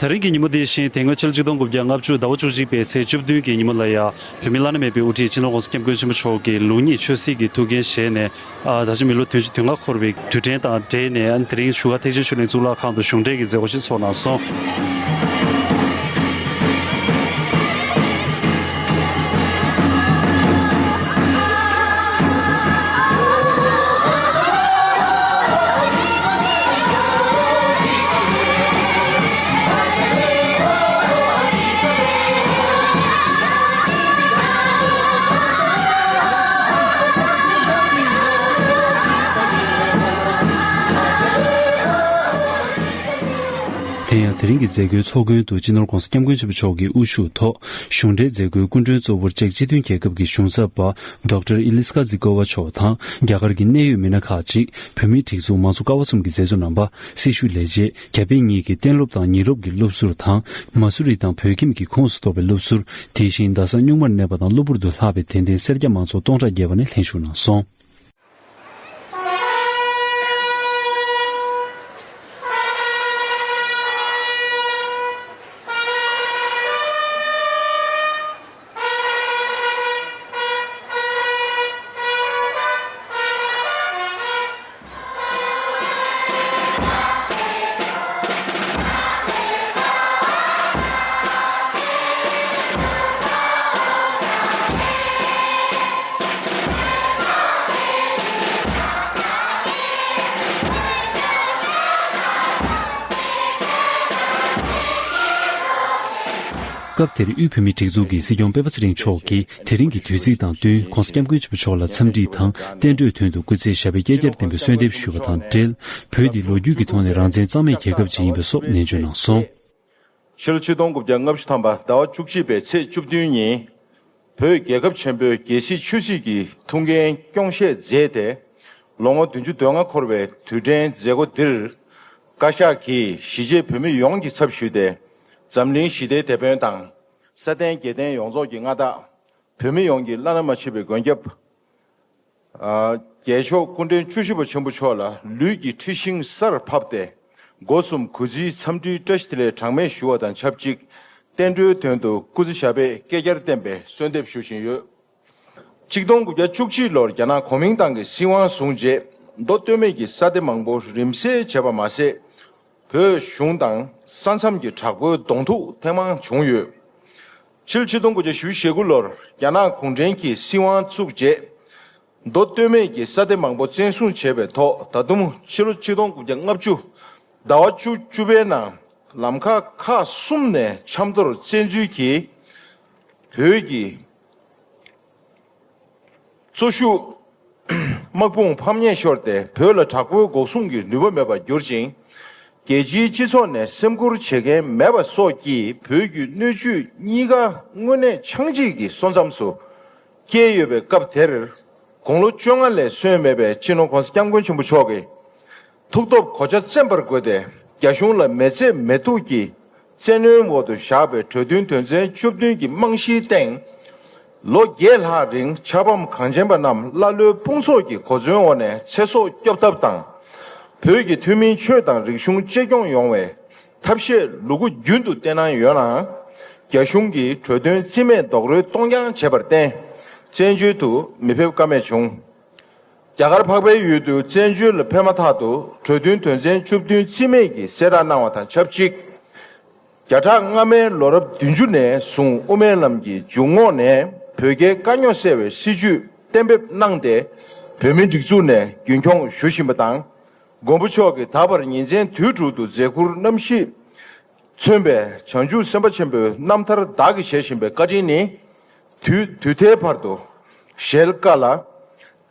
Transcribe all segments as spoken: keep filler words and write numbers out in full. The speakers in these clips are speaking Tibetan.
དེ་རིང་གི་ཉིན་མོ་འདི་བཞིན་དེ་སྔོན་ཕྱི་ལོ་ཆིག་སྟོང་དགུ་བརྒྱ་ལྔ་བཅུ་ཟླ་བ་བཅུ་གཅིག་པའི་ཚེས་བཅུ་བདུན་གྱི་ཉིན་མོ་ལ་ཡང་བོད་མི་བླ་ན་མེད་པའི་དབུ་ཁྲིད་སྤྱི་ནོར་༸གོང་ས་༸སྐྱབས་མགོན་ཆེན་པོ་མཆོག་གིས་ལུགས་གཉིས་ཆོས་སྲིད་ཀྱི་ཐུགས་འགན་བཞེས་ནས། ཨ། ད་ཆ་མི་ལོ་དོན་ཅུ་དོན་ལྔ་འཁོར་བའི་དུས་དྲན་དང་འབྲེལ་ནས། ཨ། དེ་རིང་བཞུགས་སྒར་ཐེག་ཆེན་ཆོས་གླིང་གཙུག་ལག་ཁང་དུ་གཞུང་འབྲེལ་གྱི་མཛད་སྒོ་ཞིག་ཚོགས་གནང་སོང་། དེ་ཡང་དེ་རིང་གི་མཛད་སྒོའི་ཚོགས་མགོན་དུ་སྤྱི་ནོར་༸གོང་ས་༸སྐྱབས་མགོན་ཆེན་པོ་མཆོག་གི་དབུ་བཞུགས་ཐོག་གཞུང་འབྲེལ་མཛད་སྒོའི་སྐུ་མགྲོན་གཙོ་བོར་ཅེཀ་སྤྱི་མཐུན་རྒྱལ་ཁབ་ཀྱི་གཞུང་ཚབ་པ་ཌོག་ཊར་ཨི་ལི་སྐ་ཛི་ཀོ་ཝ་མཆོག་དང་། རྒྱ་གར་གྱི་གནད་ཡོད་མི་སྣ་ཁག་ཅིག་བོད་མིའི་སྒྲིག་འཛུགས་མང་གཙོ་ཀ་བ་གསུམ་གྱི་མཛད་གཙོ་རྣམ་པ། སྲི་ཞུ་ལས་བྱེད། རྒྱ་བལ་གཉིས་ཀྱི་གཏན་སློབ་དང་ཉེ་སློབ་ཀྱི་སློབ་ཟུར་དང་། མ་སུ་རི་དང་བོད་ཁྱིམ་གྱི་ཁོངས་སུ་གཏོགས་པའི་སློབ་ཟུར། དེ་བཞིན་རྡ་ས་སྨྱུག་མར་གནས་པ་དང་གློ་བུར་དུ་ལྷག་པའི་དད་ལྡན་སེར་སྐྱ་མང་ཚོགས་སྟོང་ཕྲག་བརྒལ་བ་ནས་ལྷན་ཞུགས་གནང་སོང་། སྐབས་དེར་དབུས་བོད་མིའི་སྒྲིག་འཛུགས་ཀྱི་སྲིད་སྐྱོང་སྤེན་པ་ཚེ་རིང་མཆོག་གིས། དེ་རིང་གི་དུས་ཚིགས་དང་བསྟུན་༸གོང་ས་༸སྐྱབས་མགོན་ཆེན་པོ་མཆོག་ལ་འཚམས་འདྲི་དང་བསྟན་འགྲོའི་དོན་དུ་སྐུ་ཚེ་ཞབས་པད་བསྐལ་བརྒྱར་བརྟན་པའི་གསོལ་འདེབས་ཞུས་པ་དང་འབྲེལ། བོད་འདི་ལོ་རྒྱུས་ཀྱི་ཐོག་ནས་རང་བཙན་གཙང་མའི་རྒྱལ་ཁབ་ཅིག་ཡིན་པ་སོགས་ནན་བརྗོད་གནང་སོང་། ཕྱི་ལོ་ཆིག་སྟོང་དགུ་བརྒྱ་ལྔ་བཅུ་ཐམ་པ་ཟླ་བ་བཅུ་གཅིག་པའི་ཚེས་བཅུ་བདུན་ཉིན། བོད་རྒྱལ་ཁབ་ཆེན་པོའི་རྒྱལ་སྲིད་ཆོས་སྲིད་ཀྱི་ཐུགས་འགན་སྐྱོང་བཞེས་མཛད་དེ། ལོ་ངོ་བདུན་ཅུ་དོན་ལྔ་འཁོར་བའི་དུས་དྲན་མཛད་སྒོ་འདིར། བཀའ་ཤག་གིས་གཞིས་བྱེས་བོད་མི་ཡོངས་ཀྱི་ཚབ་ཞུས་ཏེ། འཛམ་གླིང་ཞི་བདེའི་དེད་དཔོན་དང་། ས་སྟེང་རྒྱལ་བསྟན་ཡོངས་རྫོགས་ཀྱི་མངའ་བདག་བོད་མི་ཡོངས་ཀྱི་བླ་ན་མ་མཆིས་པའི་མགོན་སྐྱབས། ཨ། རྒྱལ་མཆོག་སྐུ་ཕྲེང་བཅུ་བཞི་པ་ཆེན་པོ་མཆོག་ལ་ལུས་ཀྱི་འཁྲི་ཤིང་སར་ཕབ་སྟེ། སྒོ་གསུམ་གུས་བརྩིའི་འཚམས་འདྲིའི་བཀྲ་ཤིས་བདེ་ལེགས་གྲངས་མེད་ཞུ་བ་དང་ཆབས་ཅིག་བསྟན་འགྲོའི་དོན་དུ་སྐུ་ཚེ་ཞབས་པད་བསྐལ་བརྒྱར་བརྟན་པའི་གསོལ་འདེབས་ཞུ་བཞིན་ཡོད། ཆིག་སྟོང་དགུ་བརྒྱ་བཅུ་གཅིག་ལོར་རྒྱ་ནག་གོ་མིང་ཏང་གིས་སྲིད་དབང་བཟུང་རྗེས། མདོ་སྟོད་སྨད་ཀྱི་ས་སྡེ་མང་པོ་རིམ་སེལ་བྱས་པ་མ་ཟད། བོད་གཞུང་དང་ས་མཚམས་ཀྱི་དྲག་པོའི་གདོང་ཐུག་ཐེངས་མང་བྱུང་ཡོད། ཕྱི་ལོ་ཆིག་སྟོང་དགུ་བརྒྱ་བཞི་བཅུ་ཞེ་དགུ་ལོར་རྒྱ་ནག་གུང་ཁྲན་གྱིས་སྲིད་དབང་བཙུགས་རྗེས། མདོ་སྟོད་སྨད་ཀྱི་ས་སྡེ་མང་པོ་བཙན་བཟུང་བྱས་པའི་ཐོག་ད་དུང་ཕྱི་ལོ་ཆིག་སྟོང་དགུ་བརྒྱ་ལྔ་བཅུ་ཟླ་བ་བཅུ་བཅུ་པའི་ནང་ལམ་ཁ་ཁག་གསུམ་ནས་ཆབ་མདོར་བཙན་འཛུལ་གྱིས་བོད་ཀྱི་གཙོ་ཤུགས་དམག་དཔུང་ཕམ་ཉེས་ཤོར་ཏེ། བོད་ལ་དྲག་པོའི་འགོག་སྲུང་གི་ནུས་པ་མེད་པར་གྱུར་ཅིང་། རྒྱལ་སྤྱིའི་སྤྱི་ཚོགས་ནས་སེམས་ཁུར་བྱེད་མཁན་མེད་པ་སོགས་ཀྱིས་བོད་ཀྱི་སྣོད་བཅུད་གཉིས་ཀ་དངོས་གནས་ཆགས་འཇིག་གི་སོ་མཚམས་སུ་བསྐྱལ་ཡོད་པའི་སྐབས་དེར། དགུང་ལོ་བཅོ་ལྔ་ལས་སོན་མེད་པའི་སྤྱི་ནོར་༸གོང་ས་༸སྐྱབས་མགོན་ཆེན་པོ་མཆོག་གིས། ཐུགས་སྟོབས་གོ་ཆ་བཙེམས་པར་དགོས་ཏེ། རྒྱ་གཞུང་ལ་མི་བརྩད་མི་ཐུག་གི་བཙན་གནོན་འོག་ཏུ་བཞག་པའི་གྲོས་མཐུན་དོན་ཚན་བཅུ་བདུན་གྱི་རྨང་གཞིའི་སྟེང་། ལོ་བརྒྱད་ལྷག་རིང་ཆགས་ཕམ་གངས་ཅན་པ་རྣམས་ཀླ་ཀློའི་དཔུང་ཚོགས་ཀྱི་གོ་མཚོན་འོག་ནས་ཚེ་སྲོག་སྐྱོབ་ཐབས་དང་། བོད་ཀྱི་ཐུན་མིན་ཆོས་དང་རིག་གཞུང་གཅེས་སྐྱོང་ཡོང་བའི་ཐབས་ཤེས་ལུ་གུ་རྒྱུན་དུ་བསྟེན་གནང་ཡོད་ནའང་། རྒྱ་གཞུང་གིས་གྲོས་མཐུན་རྩིས་མེད་རྡོག་རོལ་གཏོང་རྐྱང་བྱས་པར་བརྟེན། བཙན་བྱོལ་དུ་མི་ཕེབས་ཀ་མེད་བྱུང་། རྒྱ་གར་འཕགས་པའི་ཡུལ་དུ་བཙན་བྱོལ་ལ་ཕེབས་མ་ཐག་ཏུ་གྲོས་མཐུན་དོན་ཚན་བཅུ་བདུན་རྩིས་མེད་ཀྱིས་གསལ་བསྒྲགས་གནང་བ་དང་ཆབས་ཅིག་བརྒྱ་ཕྲག་སྔ་མའི་ལོ་རབས་བདུན་ཅུ་ནས་བཟུང་དབུ་མའི་ལམ་གྱི་འཇུག་ངོགས་ནས་བོད་རྒྱའི་དཀའ་རྙོག་སེལ་བའི་སྲིད་བྱུས་གཏན་འབེབས་གནང་སྟེ། བོད་མིའི་སྒྲིག་འཛུགས་ནས་རྒྱུན་འཁྱོངས་ཞུ་བཞིན་པ་དང་། མགོན་པོ་མཆོག་གིས་ད་བར་ཉིན་མཚན་དུས་དྲུག་ཏུ་མཛད་ཁུར་རྣམ་བཞི་མཚོན་པའི་བྱང་ཆུབ་སེམས་དཔའ་ཆེན་པོའི་རྣམ་ཐར་བདག་གིས་བཞེས་བཞིན་པའི་བཀའ་དྲིན་ནི། དུས་དུས་མཐའི་བར་དུ་ཞལ་དཀའ་ལ།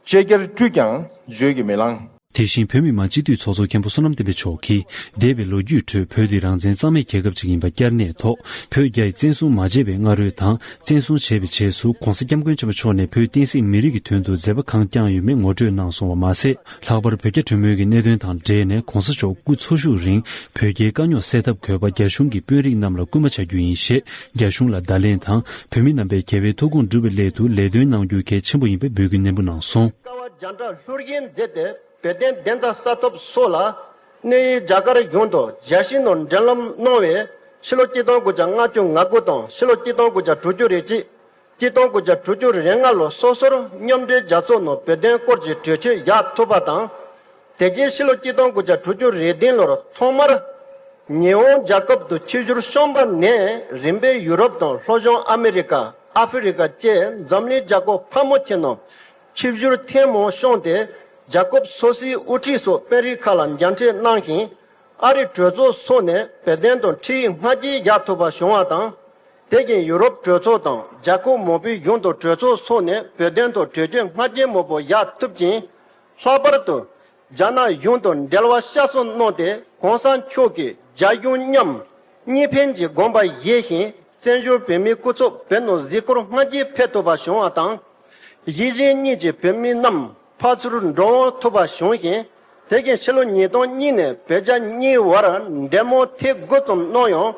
ལྕེ་བརྒྱར་སྤྲུལ་ཀྱང་བརྗོད་ཀྱིས་མི་ལང་། དེ་བཞིན་བོད་མི་མང་སྤྱི་འཐུས་ཚོགས་གཙོ་མཁན་པོ་བསོད་ནམས་བསྟན་འཕེལ་མཆོག་གིས། འདས་པའི་ལོ་རྒྱུས་ཁྲོད་བོད་འདི་རང་བཙན་གཙང་མའི་རྒྱལ་ཁབ་ཅིག་ཡིན་པ་བསྐྱར་གནས་ཐོག་བོད་རྒྱ་ཡིས་བཙན་བཟུང་མ་བྱས་པའི་སྔ་རོལ་དང་། བཙན་བཟུང་བྱས་པའི་རྗེས་སུ་༸གོང་ས་༸སྐྱབས་མགོན་ཆེན་པོ་མཆོག་ནས་བོད་བསྟན་སྲིད་མི་རིགས་ཀྱི་དོན་དུ་མཛད་པ་གང་བསྐྱངས་ཡོད་མེད་ངོ་སྤྲོད་གནང་སོང་བ་མ་ཟད། ལྷག་པར་བོད་རྒྱ་གྲོས་མོལ་གྱི་གནད་དོན་དང་འབྲེལ་ནས་༸གོང་ས་མཆོག་སྐུ་འཚོ་བཞུགས་རིང་བོད་རྒྱའི་དཀའ་རྙོག་སེལ་ཐབས་དགོས་པ་རྒྱ་གཞུང་གི་དཔོན་རིགས་རྣམས་ལ་སྐུལ་མ་བྱ་རྒྱུ་ཡིན་ཞེས་རྒྱ་གཞུང་ལ་བརྡ་ལན་དང་། བོད་མི་རྣམ་པས་རྒྱལ་བའི་ཐུགས་དགོངས་སྒྲུབ་པའི་སླད་དུ་ལས་དོན་གནང་རྒྱུ་གལ་ཆེན་པོ་ཡིན་པའི་འབོད་སྐུལ་ནན་པོ་གནང་སོང་། ཀ་བ་རྒྱ་འདྲ་ལྷུར་གྱིས་མཛད་དེ་བོད་དོན་བདེན་མཐའ་གསལ་ཐབས་སོགས་ལ་གནས་ཡུལ་རྒྱ་གར་གཞུང་དང་རྒྱལ་སྤྱིའི་ནང་འབྲེལ་ལམ་གནང་བའི་ ཕྱི་ལོ་གཅིག་སྟོང་དགུ་བརྒྱ་ལྔ་བཅུ་ང་དགུ་དང་ཕྱི་ལོ་གཅིག་སྟོང་དགུ་བརྒྱ་དྲུག་ཅུ་རེ་གཅིག་གཅིག་སྟོང་དགུ་བརྒྱ་དྲུག་ཅུ་རེ་ལྔ་ལོ་སོ་སོར་མཉམ་འབྲེལ་རྒྱལ་ཚོགས་ནང་བོད་དོན་སྐོར་གྱི་གྲོས་ཆོད་ཡག་ཐུབ་པ་དང་། དེ་རྗེས་ཕྱི་ལོ་གཅིག་སྟོང་དགུ་བརྒྱ་དྲུག་ཅུ་རེ་བདུན་ལོར་ཐོག་མར་ཉི་ཧོང་རྒྱལ་ཁབ་ཏུ་ཆིབས་བསྒྱུར་བྱུང་བ་ནས་རིམ་པས་ཡུ་རོབ་དང་ལྷོ་བྱང་ཨ་མེ་རི་ཀ། ཨ་ཧྥེ་རི་ཀ་བཅས་འཛམ་གླིང་རྒྱལ་ཁབ་ཕལ་མོ་ཆེ་ནང་ཆིབས་བསྒྱུར་ཐེངས་མང་བྱུང་སྟེ། རྒྱལ་ཁབ་སོ་སོའི་དབུ་ཁྲིད་སོགས་དཔོན་རིགས་ཁག་ལ་མཇལ་འཕྲད་གནང་ཞིང་། ཨ་རིའི་གྲོས་ཚོགས་སོགས་ནས་བོད་དོན་དང་འཁྲིལ་བའི་སྔ་རྗེས་ཡག་ཐུབ་པ་བྱུང་བ་དང་། དེ་བཞིན་ཡུ་རོབ་གྲོས་ཚོགས་དང་རྒྱལ་ཁབ་མང་པོའི་གཞུང་དང་གྲོས་ཚོགས་སོགས་ནས་བོད་དོན་དང་གྲོས་ཆོད་སྔ་རྗེས་མང་པོ་ཡག་ཐུབ་ཅིང་། ལྷག་པར་དུ། རྒྱ་ནག་གཞུང་དང་འབྲེལ་བ་བསྐྱར་གསོ་གནང་སྟེ། གོང་ས་མཆོག་གིས་རྒྱ་གཞུང་མཉམ་གཉིས་ཕན་གྱི་དགོངས་པ་བཞེས་ཤིང་། བཙན་བྱོལ་བོད་མིའི་སྐུ་ཚབ་བོད་ནང་གཟིགས་སྐོར་སྔ་རྗེས་ཕེབས་ཐུབ་པ་བྱུང་བ་དང་། གཞིས་བྱེས་གཉིས་ཀྱི་བོད་མི་རྣམས་ཕར་ཚུར་འགྲོ་འོང་ཐུབ་པ་བྱུང་ཞིང་། དེ་བཞིན་ཕྱི་ལོ་ཉིས་སྟོང་གཉིས་ནས་བོད་རྒྱ་གཉིས་བར་འབྲེལ་མོལ་ཐེངས་དགུ་ཙམ་གནང་ཡང་།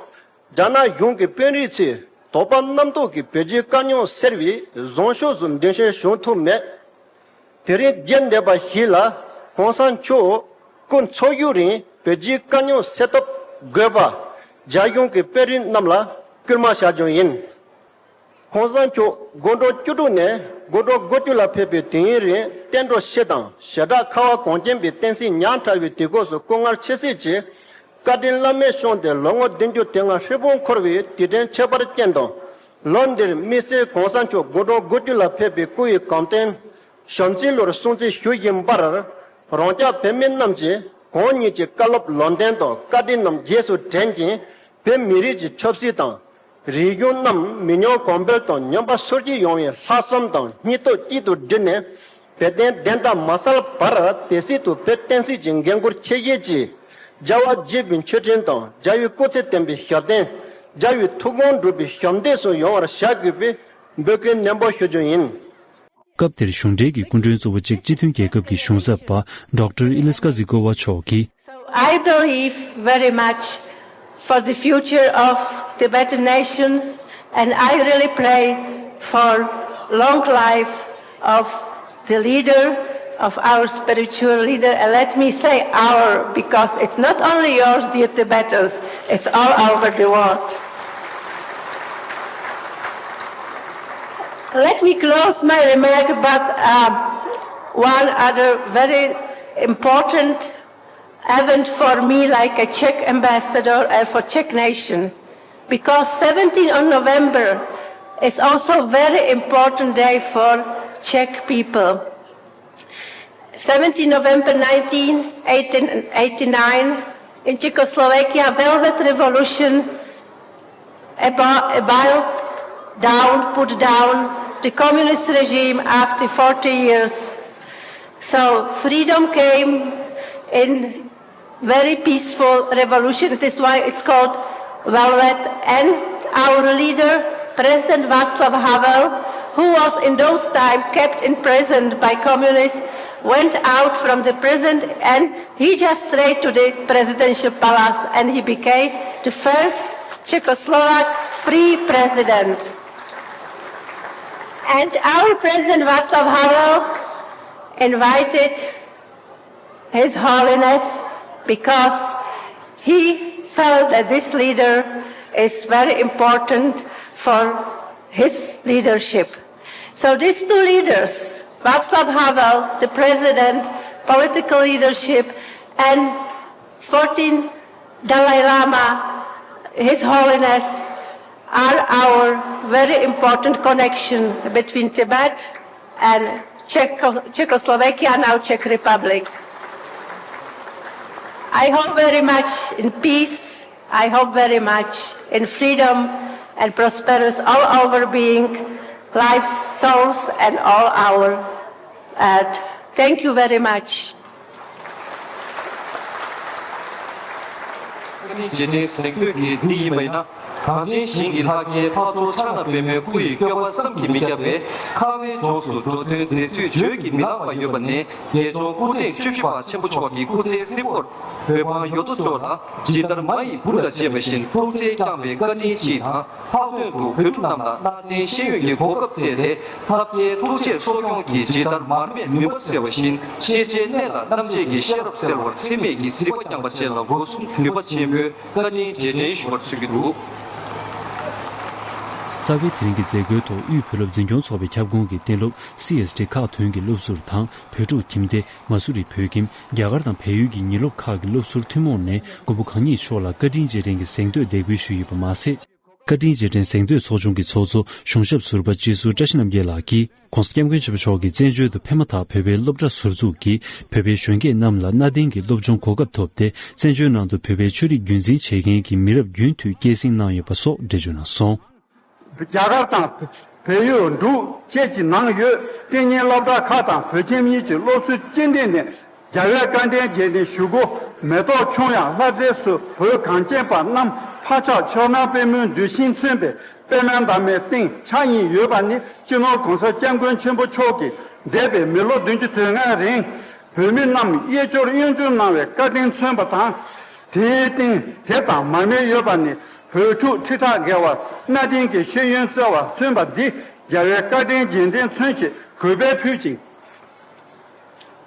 རྒྱ་ནག་གཞུང་གི་དཔོན་རིགས་ཚོས་དོགས་པ་རྣམ་རྟོག་གིས་བོད་རྒྱའི་དཀའ་རྙོག་སེལ་བའི་བཟང་ཕྱོགས་སུ་མདུན་ཤོག་ཞུ་ཐུབ་མེད། དེ་རིང་རྗེས་འདེད་པ་ཞིག་ལ། གོང་ས་མཆོག་སྐུ་འཚོ་བཞུགས་རིང་བོད་རྒྱའི་དཀའ་རྙོག་སེལ་ཐབས་དགོས་པ། རྒྱ་གཞུང་གི་དཔོན་རིགས་རྣམས་ལ་སྐུལ་མ་བྱ་རྒྱུ་ཡིན། གོང་ས་མཆོག་དགུང་གྲངས་བཅུ་དྲུག་ནས་དགུང་གྲངས་དགུ་བཅུ་ལ་ཕེབས་པའི་དུས་ཡུན་རིང་བསྟན་འགྲོ་སྤྱི་དང་བྱེ་བྲག་ཁ་བ་གངས་ཅན་པའི་བསྟན་སྲིད་ཉག་ཕྲ་བའི་དུས་སྐབས་སུ་སྐུ་ངལ་ཆེ་སྲིད་ཀྱི་བཀའ་དྲིན་བླ་མེད་བསྐྱངས་ཏེ། ལོ་ངོ་བདུན་ཅུ་དོན་ལྔ་ཧྲིལ་པོ་འཁོར་བའི་དུས་དྲན་ཁྱད་པར་ཅན་དང་། ལོ་འདིར་དམིགས་བསལ་གོང་ས་མཆོག་དགུང་གྲངས་དགུ་བཅུ་ལ་ཕེབས་པའི་སྐུ་ཡི་གོམ་སྟོན་བྱམས་བརྩེའི་ལོར་སྲུང་བརྩི་ཞུ་བཞིན་པར། རང་ཅག་བོད་མི་རྣམས་ཀྱིས་གང་ཉིད་ཀྱི་བཀའ་སློབ་ལམ་སྟོན་དང་བཀའ་དྲིན་རྣམས་རྗེས་སུ་དྲན་ཅིང་། བོད་མི་རིགས་ཀྱི་ཆབ་སྲིད་དང་རིག་གཞུང་རྣམས་མི་ཉམས་གོང་འཕེལ་དང་ཉམས་པ་སོར་ཆུད་ཡོང་བའི་ལྷག་བསམ་དང་སྙིང་སྟོབས་གཅིག་ཏུ་བསྒྲིལ་ནས། བོད་དོན་བདེན་མཐའ་མ་གསལ་བར་དེ་སྲིད་དུ་བོད་བསྟན་སྲིད་ཀྱི་འགན་འཁུར་ཆེ་བཞེས་ཀྱིས། རྒྱལ་བ་དགྱེས་པའི་མཆོད་སྤྲིན་དང་རྒྱལ་བའི་སྐུ་ཚེ་བརྟན་པའི་ཞབས་བརྟན། རྒྱལ་བའི་ཐུགས་དགོངས་འགྲུབ་པའི་ཞབས་འདེགས་སུ་ཡོང་བར་བྱ་དགོས་པའི་འབོད་སྐུལ་ནན་པོ་ཞུ་རྒྱུ་ཡིན། སྐབས་དེར་གཞུང་འབྲེལ་གྱི་སྐུ་མགྲོན་གཙོ་བོ་གཅིག་སྤྱི་མཐུན་རྒྱལ་ཁབ་ཀྱི་གཞུང་ཚབ་པ་ཌོག་ཊར་ཨི་ལི་སྐ་ཟི་ཀོ་ཝ་མཆོག་གིས། So I believe very much for the future of Tibetan nation, and I really pray for long life of the leader, of our spiritual leader. And let me say our, because it's not only yours, dear Tibetans, it's all over the world. Let me close my remark, but uh, one other very important event for me, like a Czech ambassador and for Czech nation, because seventeenth of November is also very important day for Czech people. Seventeenth November nineteen eighty-nine, in Czechoslovakia, Velvet Revolution about, about down, put down the communist regime after forty years. So freedom came in very peaceful revolution. It is why it's called Velvet. And our leader, President Václav Havel, who was in those times kept in prison by communists, went out from the prison and he just straight to the presidential palace and he became the first Czechoslovak free president. And our President Václav Havel invited His Holiness because he felt that this leader is very important for his leadership. So these two leaders, Václav Havel, the president, political leadership, and fourteen Dalai Lama, His Holiness, are our very important connection between Tibet and Czech, Czechoslovakia, now Czech Republic. I hope very much in peace. I hope very much in freedom and prosperous all over being, life, souls, and all our earth. Thank you very much. རྗེས་དྲན་གཟེངས་བསྟོད་ཀྱི་འདི་ཡིན་པ་ཡིན་ན། གངས་ཅན་ཞིང་གི་ལྷ་སྐལ་འཕགས་མཆོག་ཕྱག་ན་པདྨོའི་སྐུ་ཡི་བཀོད་པ་བསམ་གྱིས་མི་ཁྱབ་པས། ཁ་བའི་ལྗོངས་སུ་འགྲོ་དོན་མཛད་ཚུལ་བརྗོད་ཀྱིས་མི་ལང་བ་ཡོད་པ་ནི། ངེས་འབྱུང་སྐུ་ཕྲེང་བཅུ་བཞི་པ་ཆེན་པོ་མཆོག་གི་སྐུ་ཚེའི་ཧྲིལ་པོར། བོད་འབངས་ཡོད་དོ་ཅོག་ལ་ཇི་ལྟར་མ་ཡི་བུ་ལ་གཅེས་པ་བཞིན་ཐུགས་བརྩེ་བསྐྱངས་པའི་བཀའ་དྲིན་ཅིས་དང་། ལྷག་དོན་དུ་བོད་ཕྲུག་རྣམས་ལ་གནའ་དེང་ཤེས་ཡོན་གྱི་གོ་སྐབས་བསྩལ་ཏེ། ཐབས་མཁས་ཐུགས་རྗེས་གསོ་སྐྱོང་གིས་ཇི་ལྟར་མར་མེར་མུན་པ་སེལ་བ་བཞིན། ཤེས་བྱའི་གནས་ལ་རྣམ་དཔྱོད་ཀྱི་ཤེས་རབ་གསལ་བར་འཚེ་མེད་ཀྱི་གཟིགས་པ་བསྐྱངས་པ་བཅས་ལ་སྒོ་གསུམ་གུས་པ་ཆེན་པོས། བཀའ་དྲིན་རྗེས་དྲན་ཞུ་བར་འཚོལ་གྱི་འདུག། རྩ་བའི་དེ་རིང་གི་མཛད་སྒོའི་ཐོག་དབུས་བོད་སློབ་འཛིན་སྐྱོང་ཚོགས་པའི་ཁྱབ་ཁོངས་ཀྱི་གཏན་སློབ་སི་ཨེས་ཊི་ཁག་དོན་གྱི་སློབ་ཟུར་དང་བོད་ཕྲུག་ཁྱིམ་སྡེ། མ་སུ་རི་བོད་ཁྱིམ། རྒྱ་གར་དང་བལ་ཡུལ་གྱི་ཉིན་སློབ་ཁག་གི་སློབ་ཟུར་ཐུན་མོང་ནས་མགོན་པོ་གང་ཉིད་མཆོག་ལ་བཀའ་དྲིན་རྗེས་དྲན་གྱི་གཟེངས་བསྟོད་འདེགས་འབུལ་ཞུས་ཡོད་པ་མ་ཟད། བཀའ་དྲིན་རྗེས་དྲན་གཟེངས་བསྟོད་ཚོགས་ཆུང་གི་ཚོགས་གཙོ་གཞུང་ཞབས་ཟུར་པ་སྤྱི་ཟུར་བཀྲ་ཤིས་རྣམ་རྒྱལ་ལགས་ཀྱིས། ྋགོང་ས་ྋསྐྱབས་མགོན་ཆེན་པོ་མཆོག་གིས་བཙན་བྱོལ་དུ་ཕེབས་མ་ཐག་བོད་པའི་སློབ་གྲྭ་ཟུར་འཛུགས་ཀྱིས་བོད་པའི་གཞོན་སྐྱེས་རྣམས་ལ་གནའ་དེང་གི་སློབ་སྦྱོང་གོ་སྐབས་ཐོབ་སྟེ། བཙན་བྱོལ་ནང་དུ་བོད་པའི་ཆོས་རིག་རྒྱུན་འཛིན་བྱེད་མཁན་གྱི་མི་རབས་རྒྱུན་མཐུད་སྐྱེད་སྲིང་གནང་ཡོད་པ་སོགས་འགྲེལ་བརྗོད་གནང་སོང་། རྒྱ་གར་དང་བལ་ཡུལ། འབྲུག་བཅས་ཀྱི་ནང་ཡོད་གཏན་ཉིན་སློབ་གྲྭ་ཁག་དང་བོད་ཁྱིམ་གཉིས་ཀྱི་སློབ་ཟུར་སྤྱི་འཐུས་ནས། རྒྱལ་བའི་བཀའ་དྲིན་རྗེས་དྲན་ཞུ་སྒོ་མེ་ཏོག་ཁྱུང་ཡང་ལྷ་རྫས་སུ་བོད་གངས་ཅན་པ་རྣམས་ཕ་ཕྱོགས་ཕྱོགས་ནང་པད་མོའི་གདུལ་ཞིང་མཚོན་པའི་པད་མའི་འདབ་མའི་སྟེང་ཕྱག་གཉིས་ཡོད་པ་ནི། སྤྱི་ནོར་༧གོང་ས་༧སྐྱབས་མགོན་ཆེན་པོ་མཆོག་གིས་འདས་པའི་མི་ལོ་བདུན་ཅུ་དོན་ལྔའི་རིང་བོད་མི་རྣམས་གཡས་སྐྱོར་གཡོན་སྐྱོར་གནང་བའི་བཀའ་དྲིན་མཚོན་པ་དང་། དེའི་སྟེང་དེབ་དང་མར་མེ་ཡོད་པ་ནི། བོད་ཕྲུག་ཁྲི་ཕྲག་བརྒལ་བར་གནའ་དེང་གི་ཤེས་ཡོན་བསྩལ་བ་མཚོན་པ་འདི་རྒྱལ་བའི་བཀའ་དྲིན་རྗེས་དྲན་མཚོན་ཆེད་གུས་པས་ཕུལ་ཅིང་།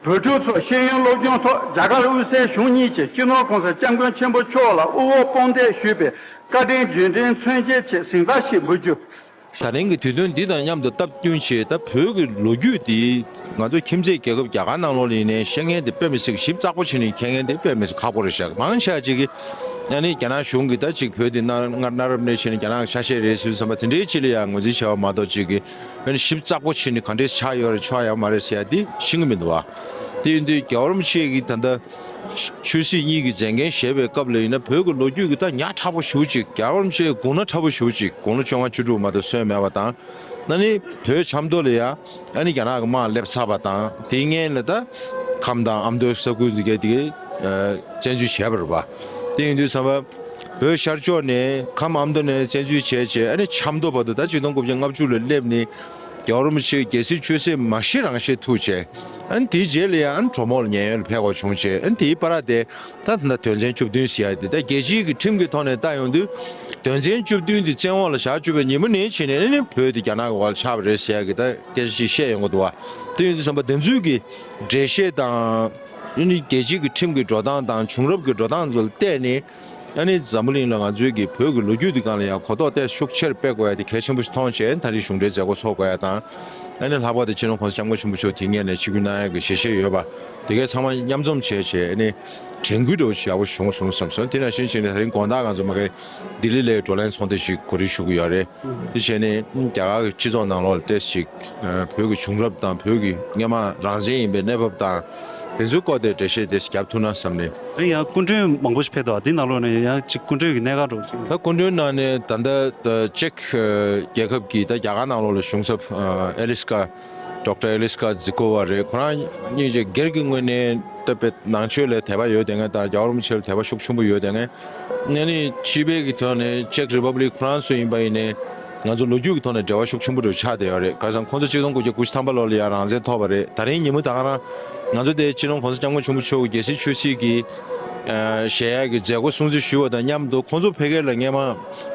བོད་ཕྲུག་ཚོ་ཤེས་ཡོན་སློབ་སྦྱོང་ཐོག་རྒྱ་གར་དབུས་སའི་གཞུང་གཉིས་ཀྱིས་སྤྱི་ནོར་༧གོང་ས་༧སྐྱབས་མགོན་ཆེན་པོ་མཆོག་ལ་དབུ་འོག་དཔུང་འདེགས་ཞུས་པའི་བཀའ་དྲིན་རྗེས་དྲན་མཚོན་བྱེད་ཆེད་གཟེངས་རྟགས་ཤིག་འབུལ་རྒྱུ། ད་རིང་གི་དུས་སྟོན་འདི་དང་མཉམ་དུ་སྟབས་བསྟུན་བྱས། ད་བོད་ཀྱི་ལོ་རྒྱུས་འདི་ང་ཚོ་ཁྱིམ་མཚེས་རྒྱལ་ཁབ་རྒྱ་གར་ནང་ལོགས་ལ་ཡིན་ནའི་ཤེས་མཁན་དེ་དཔེ་མི་སྲིད་ཞིབ་ཚགས་པོ་བྱས་ནས་མཁྱེན་མཁན་དེ་དཔེ་མི་སྲིད་ཁག་པོ་རེད་ཤག། མང་ཆེ་བ་ཅིག་གིས་ཨ་ནི་རྒྱ་ནག་གཞུང་གིས་ད་ཅིག་བོད་འདི་སྔར་གནའ་རབས་ནས་བྱས་ནས་རྒྱ་ནག་གི་ཆ་ཤས་རེད་ཟེར་བསམ་པ་དེ་འདྲའི་ཅིག་ལ་ཡང་ངོས་འཛིན་བྱས་པ་མ་གཏོགས། ཅིག་གིས་ཨ་ནི་ཞིབ་ཚགས་པོ་བྱས་ནས་ག་འདྲས་ཆགས་ཡོད་རེད་ཆགས་ཡོད་མ་རེད་ཟེར་ཡ་འདི་ཤེས་ཀྱི་མི་འདུག་བ། དེ་ཡིན་དུས་རྒྱལ་བ་རིན་པོ་ཆེ་གིས་ད་ལྟ་ཆོས་སྲིད་གཉིས་ཀྱི་མཛད་འགན་བཞེས་པའི་སྐབས་ལ་ཡིན་ན། བོད་ཀྱི་ལོ་རྒྱུས་ཀྱི་ད་ཉག་ཕྲ་པོ་ཞེ་པོ་ཅིག། རྒྱལ་བ་རིན་པོ་ཆེའི་དགུང་ན་ཕྲ་པོ་ཞེ་པོ་ཅིག། དགུང་ལོ་བཅོ་ལྔ་བཅུ་དྲུག་མ་གཏོགས་སོན་མེད་པ་དང་། ཨ་ནི་བོད་ཆབ་མདོ་ལ་ཡ་ཨ་ནི་རྒྱ་ནག་གི་དམག་སླེབས་ཚར་བ་དང་། དེའི་སྔོན་ལ་ད་ཁམས་དང་ཨ་མདོའི་ས་ཁུལ་འདི་གའི་དེ་གའི་བཙན་འཛུལ་བྱས་པ་རེད་པ། དེ་ཡིན་དུས་ཙམ་པ་བོད་ཤར་ཕྱོགས་ནས་ཁམས་ཨ་མདོ་ནས་བཙན་འཛུལ་བྱས་བྱས། ཨ་ནི་ཆབ་མདོ་བར་དུ་ད་ཆིག་སྟོང་དགུ་བརྒྱ་ལྔ་བཅུ་ལ་སླེབས་ནས། རྒྱལ་བ་རིན་པོ་ཆེ་རྒྱལ་སྲིད་ཆོས་སྲིད་མ་ཤི་རང་ཤི་ཐུག་བྱས། ཨ་ནི་དེའི་རྗེས་ལ་ཡང་ཨ་ནི་གྲོ་མོ་ལ་ཉེན་གཡོལ་ལ་ཕེབས་དགོས་བྱུང་བྱས། ཨ་ནི་དེའི་བར་དེ་ད་ད་ལྟ་དོན་ཚན་བཅུ་བདུན་ཟེར་ཡ་དེ། ད་རྒྱལ་སྤྱིའི་གི་ཁྲིམས་ཀྱི་ཐོག་ནས་བལྟ་ཡོང་དུས། དོན་ཚན་བཅུ་བདུན་དེ་བཙན་འོག་ལ་བཞག་བཅུག་པའི་ཉིན་མོ་ནས་བྱས་ནས། ཨ་ནི་བོད་དེ་རྒྱ་ནག་གི་འོག་ལ་ཆགས་པ་རེད་ཟེར་ཡ་གི་ད་སྐད་ཆ་ཞིག་བཤད་ཡོང་གི་འདུག་བ། དེ་ཡིན་དུས་ཙམ་པ་དེ་ཚོའི་གི་འགྲེལ་བཤད་དང་། ཨ་ནི་རྒྱལ་སྤྱིའི་གི་ཁྲིམས་ཀྱི་འགྲོ་སྟངས་དང་བྱུང་རབས་ཀྱི་འགྲོ་སྟངས་ཚོ་ལ་བལྟས་ནས། ཨ་ནི་འཛམ་བུ་གླིང་ལ་ང་ཚོའི་གི་བོད་ཀྱི་ལོ་རྒྱུས་འདི་སྒང་ལ་ཡང་གོ་རྟོགས་དེ་ཤུགས་ཆེར་སྤེལ་དགོས་ཡ་དེ་གལ་ཆེན་པོ་ཞིག་མཐོང་བྱས། ད་རེས་གཞུང་འབྲེལ་མཛད་སྒོ་འཚོགས་དགོས་ཡ་དང་། ཨ་ནི་ལྷག་པར་དུ་སྤྱི་ནོར་༧གོང་ས་༧སྐྱབས་མགོན་ཆེན་པོ་མཆོག་དེ་སྔོན་ནས་ཆིབས་བསྒྱུར་གནང་ཡ་གི་ཞལ་བཞེས་ཡོད་པ་དེ་གའི་ཚང་མ་མཉམ་འཛོམས་བྱས་བྱས། ཨ་ནི་དྲན་སྐུལ་འདྲ་བོ་ཞིག་ཡག་པོ་བྱུང་སོང་བསམ་སོང་། དེ་ནང་བཞིན་བྱས་ནས་ད་རིང་དགོང་དག་ང་ཚོ་མ་གི་ལྡི་ལི་ལ་བགྲོ་གླེང་ཚོགས་འདུ་ཞིག་གོ་སྒྲིག་ཞུ་གི་ཡོད་རེད། དེ་བྱས་ནས་རྒྱ་གར་གྱི་སྤྱི་ཚོགས་ནང་ལོགས་ལ་ཏོག་ཙམ་ཅིག་བོད་ཀྱི་བྱུང་རབས་དང་བོད་ཀྱི་སྔོན་མ་རང་བཙན་ཡིན་པའི་གནས་བབ་དང་དེ་ཚོའི་སྐོར་དེ་འགྲེལ་བཤད་ཏོག་ཙམ་བརྒྱབ་ཐུབ་ན་བསམ་ནས། དེ་རིང་ཡང་སྐུ་མགྲོན་མང་པོ་ཞིག་ཕེབས་འདུག། འདི་ནང་ལོགས་ནས་ཡང་ཅིག་སྐུ་མགྲོན་གྱི་གནད་འགག་འདྲ་བོ་ཅིག། ད་སྐུ་མགྲོན་ནང་ནས་ད་ལྟ་ཅེཀ་རྒྱལ་ཁབ་ཀྱི་ད་རྒྱ་གར་ནང་ལོགས་ལ་གཞུང་ཚབ་ཨེ་ལི་སི་ཀ་ཌོག་ཊར་ཨེ་ལི་སི་ཀ་ཛི་ཀོ་ཝ་རེད། ཁོ་རང་གཉིས་ཀྱིས་སྒེར་གྱི་ངོས་ནས་ད་དཔེ་ནང་ཆོས་ལ་དད་པ་ཡོད་བསྡད་མཁན་དང་རྒྱལ་བ་རིན་པོ་ཆེ་ལ་དད་པ་ཤུགས་ཆེན་པོ་ཡོད་བསྡད་མཁན། ཨ་ནི་སྤྱི་པའི་གི་ཐོག་ནས་ཅེཀ་རི་པབ་ལིག་ཁོ་རང་ཚོ་ཡིན་པ་ཡིན་ནའི་ང་ཚོ་ལོ་རྒྱུས་ཀྱི་ཐོག་ནས་འབྲེལ་བ་ཤུགས་ཆེན་པོ་རུ་ཆགས་བསྡད་ཡོད་རེད། ག་རེ་ཟེར་ན་ཁོང་ཚོ་ཆིག་སྟོང་དགུ་བརྒྱ་དགུ་བཅུ་ཐམ་པ་ལོ་ལ་ཡང་རང་བཙན་ཐོབ་པ་རེད། ད་རིང་ཉིན་མོ་ད་ག་རང་ང་ཚོ་དེ་སྤྱི་ནོར་༧གོང་ས་༧སྐྱབས་མགོན་ཆེན་པོ་མཆོག་གི་རྒྱལ་སྲིད་ཆོས་སྲིད་ཀྱི་ཨ་ཞལ་ཡག་གི་མཛད་སྒོ་སྲུང་བརྩི་ཞུས་པ་དང་མཉམ་དུ། ཁོང་ཚོ་ཕ་གི་ལ་སྔོན་མ་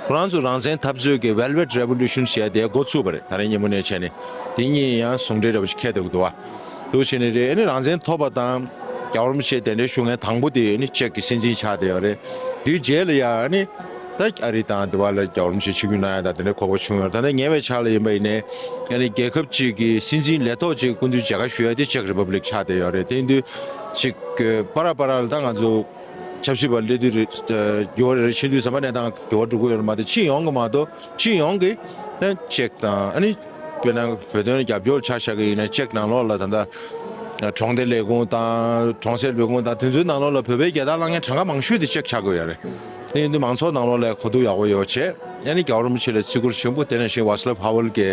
ཁོ་རང་ཚོ་རང་བཙན་འཐབ་རྩོད་ཀྱི་Velvet Revolution ཞེས་དེ་འགོ་བཙུགས་པ་རེད། ད་རིང་ཉིན་མོ་ནས་བྱས་ནས་དེ་གཉིས་ཡང་ཟུང་འབྲེལ་འདྲ་བོ་ཞིག་འཁེལ་འདུག་འདུག་བ། འདུག་བྱས་ནས་རེད། ཨ་ནི་རང་བཙན་ཐོབ་པ་དང་རྒྱལ་བ་རིན་པོ་ཆེ་གདན་འདྲེན་ཞུ་མཁན་དང་པོ་དེ་ཨ་ནི་ཅེཀ་གི་སྲིད་འཛིན་ཆགས་བསྡད་ཡོད་རེད། དེའི་རྗེས་ལ་ཡང་ཨ་ནི་ད་ཨ་རི་དང་དེ་བ་ལ་རྒྱལ་བ་རིན་པོ་ཆེ་ཆིབས་བསྒྱུར་གནང་ཡ་དང་དེ་འདྲའི་གོ་སྐབས་བྱུང་ཡོད་རེད། ད་ལྟ་ཉེ་བའི་ཆར་ལ་ཡིན་པ་ཡིན་ནའི་ཨ་ནི་རྒྱལ་ཁབ་ཅིག་གི་སྲིད་འཛིན་ལས་ཐོག་ཅིག་སྐུ་མདུན་མཇལ་ཁ་ཞུ་ཡ་དེ་ཅེཀ་རི་པབ་ལིག་ཆགས་བསྡད་ཡོད་རེད། དེ་ཡིན་དུས་ཅིག་པ་ར་པ་ར་ལ་ད་ང་ཚོ་ཆབ་སྲིད་པ་སླེབས་དུས་རེད། འགྱུར་བ་རེ་རེ་ཕྱིན་དུས་ཙམ་པ་གནས་སྟངས་འགྱུར་བ་འགྲོ་གི་ཡོད་རེད་མ་གཏོགས། སྤྱི་ཡོངས་ཀྱི་མ་གཏོགས་སྤྱི་ཡོངས་ཀྱི་ད་ཅེཀ་དང་ཨ་ནི་དཔེར་ན་བོད་དོན་རྒྱབ་སྐྱོར་ཆ་བཞག་གི་ཡིན་ན་ཅེཀ་ནང་ལོགས་ལ་ད་ལྟ་གྲོང་སྡེ་ལས་ཁུངས་དང་གྲོང་གསེབ་ལས་ཁུངས་དང་དེ་ཚོའི་ནང་ལོགས་ལ་བོད་པའི་རྒྱལ་དར་བསླངས་མཁན་གྲངས་ཀ་མང་ཤོས་དེ་ཅེཀ་ཆགས་ཀྱི་ཡོད་རེད། དེ་ཡིན་དུས་མང་ཚོགས་ནང་ལོགས་ལ་གོ་བསྡུར་ཡག་པོ་ཡོད་བྱས། ཨ་ནི་རྒྱལ་བ་རིན་པོ་ཆེ་ལ་བརྩི་བཀུར་ཆེན་པོ། དེ་ནང་བཞིན་ཝཱ་སི་ལབ་ཧ་ཝེལ་གྱི་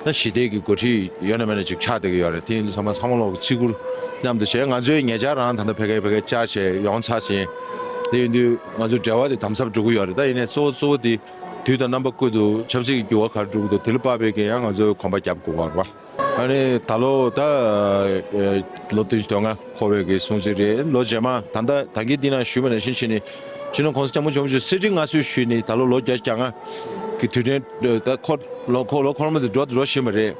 ད་ཞི་བདེ་གི་འགོ་ཁྲིད་ཡོད་ན་མེད་ན་ཅིག་ཆགས་བསྡད་ཀྱི་ཡོད་རེད། དེ་ཡིན་དུས་ཚང་མ་ཚང་མ་ལོག་བརྩི་བཀུར་མཉམ་དུ་བྱས། ང་ཚོའི་ཉེ་ཆར་རང་ད་ལྟ་ཕ་གིར་ཕ་གིར་བཅར་བྱས་ཡོང་ཚར་ཟིན། དེ་ཡིན་དུས་ང་ཚོའི་འབྲེལ་བ་དེ་དམ་ཟབ་འགྲོ་གི་ཡོད་རེད། ད་ཡིན་ནའི་གཙོ་བོ་གཙོ་བོ་དེ་དུས་དང་རྣམ་པ་ཀུན་ཏུ་ཆབ་སྲིད་ཀྱི་འགྱུར་བ་ག་རེ་འགྲོ་གི་འདུག། དེ་ལ་དཔག་པའི་གི་ཡང་ང་ཚོས་གོམ་པ་རྒྱབ་དགོས་པ་རེད་པ། ཨ་ནི་ད་ལོ་ད་ལོ་བདུན་ཅུ་དོན་ལྔ་འཁོར་བའི་གི་སྲུང་བརྩི་རེད། ལོ་རྗེས་མ་ད་ལྟ་ད་གིན་འདི་ནང་ཞུས་པ་ནང་བཞིན་བྱས་ནས་སྤྱི་ནོར་༧གོང་ས་༧སྐྱབས་མགོན་ཆེན་པོ་མཆོག་གསེར་ཁྲི་མངའ་གསོལ་ཞུས་ནས་ད་ལོ་ལོ་བརྒྱ་གྱ་ལྔ་གི་དུས་དྲན་ད་འཁོར་ལོ་འཁོར་ལོ་འཁོར་མ་དེ་འགྲོ་འགྲོ་བཞིན་པ་རེད།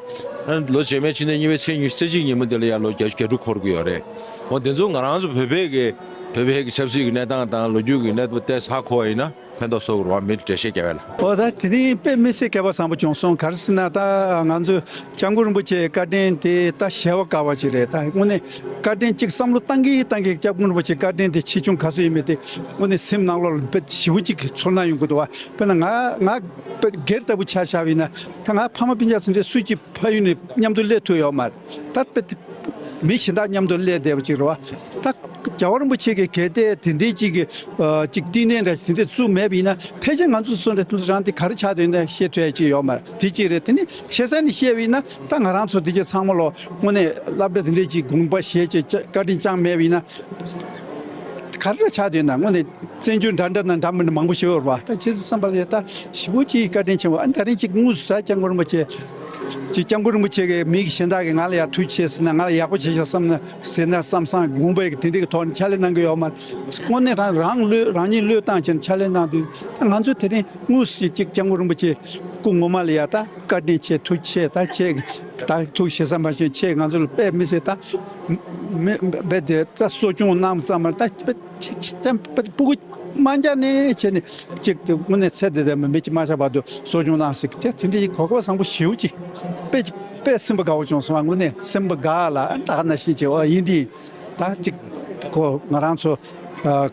ཨ་ནི་ལོ་རྗེས་མའི་ཕྱི་ཟླ་གཉིས་པའི་ཚེས་ཉི་ཤུ་རྩ་གཅིག་ཉིན་མོ་འདི་ལ་ཡང་ལོ་བརྒྱ་བརྒྱད་ཅུ་འཁོར་གྱི་ཡོད་རེད། འོ་དེ་ཚོ་ང་རང་ཚོ་བོད་པའི་གི་ བོད་པའི་གི་ཆབ་སྲིད་ཀྱི་གནས་སྟངས་དང་ལོ་རྒྱུས་ཀྱི་གནས་བབ་ཏོག་ཙམ་ཧ་གོ་བ་ཡིན་ན་ཕན་ཐོགས་སོགས་རུ་བ་མི་འགྲེལ་བཤད་རྒྱག་ཡ་ལ། ཨོ་ད་དེ་རིང་དཔེ་མི་སྲིད་སྐལ་བ་བཟང་པོ་བྱུང་སོང་། ག་རེ་ཟེར་ན་ད་ང་ཚོ་སྐྱབས་མགོན་རིན་པོ་ཆེའི་བཀའ་དྲིན་དེ་ད་གཞལ་བ་དཀའ་བ་ཅིག་རེད། ད་དངོས་གནས་བཀའ་དྲིན་གཅིག་བསམ་བློ་བཏང་གི་བཏང་གི་སྐྱབས་མགོན་རིན་པོ་ཆེའི་བཀའ་དྲིན་དེ་ཆེ་ཆུང་ག་ཚོད་ཡིན་མིན་དེ་དངོས་གནས་སེམས་ནང་ལོགས་ལ་དཔེ་ཞེ་པོ་ཅིག་ཚོར་སྣང་ཡོང་གི་འདུག་བ། དཔེར་ན་ང་ང་དཔེ་སྒེར་ལྟ་བུ་ཆ་བཞག་པ་ཡིན་ན་ད་ང་ཕ་མ་སྤུན་ཀྱག་ཚོ་འདྲ་སུ་གཅིག་ཕ་ཡུལ་ནས་མཉམ་དུ་སླེབས་ཐུབ་ཡོད་མ་རེད། ད་དཔེ་དེ་མི་གཞན་དག་མཉམ་དུ་སླེབས་བསྡད་པ་ཅིག་རེད་བ། ད་རྒྱལ་བ་རིན་པོ་ཆེ་གི་གལ་ཏེ་དེ་འདྲའི་ཅིག་གི་ཨ་ཅིག་བསྟི་གནས་འདྲ་དེ་འདྲ་བཙུགས་མེད་པ་ཡིན་ན་ཕལ་ཆེར་ང་ཚོ་སོ་འདྲ་དེ་ཚོ་རང་དེ་ག་རེ་ཆགས་བསྡད་ཡོད་ན་ཤེས་ཐུབ་ཡ་ཅིག་ཡོད་མ་རེད། དེ་གཅིག་རེད། དེ་ནི་ཆེ་ས་ནས་བཤད་པ་ཡིན་ན་ད་ང་རང་ཚོ་དེ་གའི་ཚང་མ་ལོ་དངོས་གནས་སློབ་གྲྭ་དེ་འདྲའི་ཅིག་དགོངས་པ་བཞེས་བྱས་བཀའ་དྲིན་བསྐྱངས་མེད་པ་ཡིན་ན། ག་རེ་ཆགས་བསྡད་ན་དངོས་གནས་བཙན་བྱོལ་འདྲ་འདྲ་ན་འདྲ་མི་འདྲ་མང་པོ་ཞིག་ཡོད་རེད་བ། ད་ཅི་བསམ་པ་ལས་ད་ཞེ་པོ་ཅིག་བཀའ་དྲིན་ཆེན་པོ། ཨ་ནི་ད་རིང་ཅིག་དངོས་སུ་ད་སྐྱབས་མགོན་རིན་པོ་ཆེ་ཅིག་སྐྱབས་མགོན་རིན་པོ་ཆེ་གི་མི་གཞན་དག་གིས་ང་ལ་ཡག་ཐུགས་ཆེ་ཟེར་ན་ང་ལ་ཡག་པོ་བྱེད་ཤག་བསམ་ན་ཟེར་ན་བསམ་བསམ་དགོངས་པའི་དེ་འདྲའི་གི་ཐོག་ནས་ཕྱག་ལས་གནང་གི་ཡོད་མ་རེད། དངོས་གནས་རང་རང་བློས་རང་ཉིད་བློས་བཏང་བྱས་ནས་ཕྱག་ལས་གནང་དུས་ད་ང་ཚོས་དེ་རིང་དངོས་སུ་ཅིག་སྐྱབས་མགོན་རིན་པོ་ཆེ་སྐུ་ངོ་མ་ལ་ཡ་ད་བཀའ་དྲིན་ཆེ་ཐུགས་ཆེ་ད་ཆེ་ད་ཐུགས་གཞི་བསམ་པ་ཆེ་ང་ཚོ་ལ་དཔེ་མི་སྲིད་ད། མི་རྦད་དེ་ད་གསོ་སྐྱོང་གནང་ཙམ་མ་ད་ཅི་ཅི་ཅི་སྤུ་གུ་དམར་འབྱར་ནས་བྱས་ནས་ཅིག་དེ་དངོས་གནས་ཚེ་འདི་དེ་མི་མི་ཅི་མ་ཆགས་བར་དུ་གསོ་སྐྱོང་གནང་ཞིག་དེ་དེ་འདྲའི་གོ་སྐབས་བཟང་པོ་ཞེ་པོ་ཅིག་དཔེ་དཔེ་སེམས་པ་དགའ་བོ་བྱུང་སོང་། དངོས་གནས་སེམས་པ་དགའ་ལ་ད་ག་ནང་བཞིན་བྱས་པ་ཡིན་དུས་ད་ཅིག་ཁོ་ང་རང་ཚོ་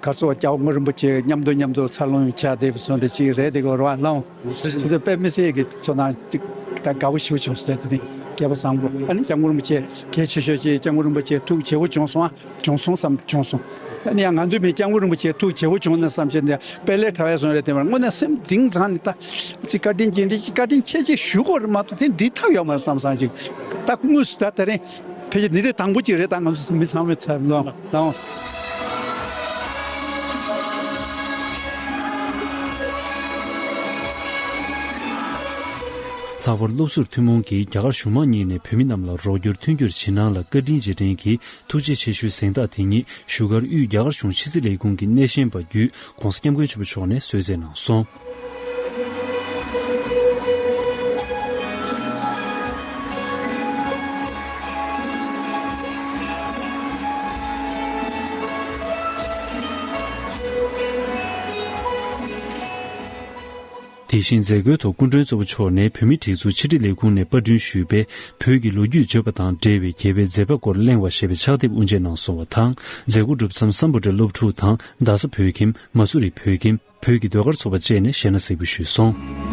ག་སོ་སྐྱབས་མགོན་རིན་པོ་ཆེ་མཉམ་དུ་མཉམ་དུ་འཚར་ལོངས་ཡོང་ཆ་དེ་བཟོ་འདྲ་ཅིག་རེད་དེ་གོ་ར་ལོང་། དེ་ཚོ་དཔེ་མི་སྲིད་ཀྱི་ཚོར་སྣང་ཅིག་ད་དགའ་བོ་ཞེ་པོ་བྱུང་སོང་། དེ་ནི་སྐལ་བ་བཟང་པོ་ཨ་ནི་སྐྱབས་མགོན་རིན་པོ་ཆེ་གལ་ཆེ་ཤོས་ཀྱི་སྐྱབས་མགོན་རིན་པོ་ཆེ་ཐུགས་ཆེ་བོ་བྱུང་སོང་ཨ། བྱུང་སོང་བསམ་བྱུང་སོང་། ཨ་ནི་ཡང་ང་ཚོའི་མི་སྐྱབས་མགོན་རིན་པོ་ཆེ་ཐུགས་ཆེ་བོ་བྱུང་ན་བསམ་བྱས་ནས་དཔལ་ལས་གྲྭ་བས་སོང་རེད། དེ་མར་དངོས་གནས་སེམས་གཏིང་རང་ནས་ད་ཅིག་བཀའ་དྲིན་ཅན་འདྲི་ཅིག་བཀའ་དྲིན་ཆེ་ཅིག་ཞུ་དགོས་རེད་མ་གཏོགས་དེ་འདྲི་ཐབས་ཡོད་མ་རེད་བསམ་བསམ་ཅིག་ད་དངོས་སུ་ད་དེ་རིང་ཕལ་ཆེར་འདི་དེ་དང་པོ་ཅིག་རེད། ད་ང་ཚོ་མི་ཚང་མས་ཚར་ལོང་ལོང་། ལྷག་པར་སློབ་ཟུར་ཐུན་མོང་གིས་རྒྱ་གར་གཞུང་མང་གཉིས་ནས་བོད་མི་རྣམས་ལ་རོགས་སྐྱོར་མཐུན་འགྱུར་བྱེད་གནང་ལ་བཀའ་དྲིན་རྗེས་དྲན་གྱི་ཐུགས་རྗེ་ཆེ་ཞུའི་གཟེངས་རྟགས་དེ་ཉིད་བཞུགས་སྒར་དབུས་རྒྱ་གར་གཞུང་ཕྱི་སྲིད་ལས་ཁུངས་ཀྱི་སྣེ་ཤན་པ་བརྒྱུད་༧གོང་ས་༧སྐྱབས་མགོན་ཆེན་པོ་མཆོག་ནས་གསོལ་སྩལ་གནང་སོང་། དེ་བཞིན་མཛད་སྒོའི་ཐོག་སྐུ་མགྲོན་གཙོ་བོ་མཆོག་ནས་བོད་མིའི་སྒྲིག་འཛུགས་ཕྱི་དྲིལ་ལས་ཁུངས་ནས་པར་སྐྲུན་ཞུས་པའི་བོད་ཀྱི་ལོ་རྒྱུས་བརྗོད་པ་དང་འབྲེལ་བའི་རྒྱལ་བའི་མཛད་པ་སྐོར་གླེང་བ་ཞེས་པའི་ཕྱག་དེབ་དབུ་འབྱེད་གནང་སོང་བ་དང་། མཛད་སྒོ་གྲུབ་མཚམས་སམ་བྷོ་ཊའི་སློབ་ཕྲུག་དང་རྡ་ས་བོད་ཁྱིམ། མ་སུ་རི་བོད་ཁྱིམ། བོད་ཀྱི་ཟློས་གར་ཚོགས་པ་བཅས་ནས་གཞས་སྣ་གཟིགས་འབུལ་ཞུས་སོང་།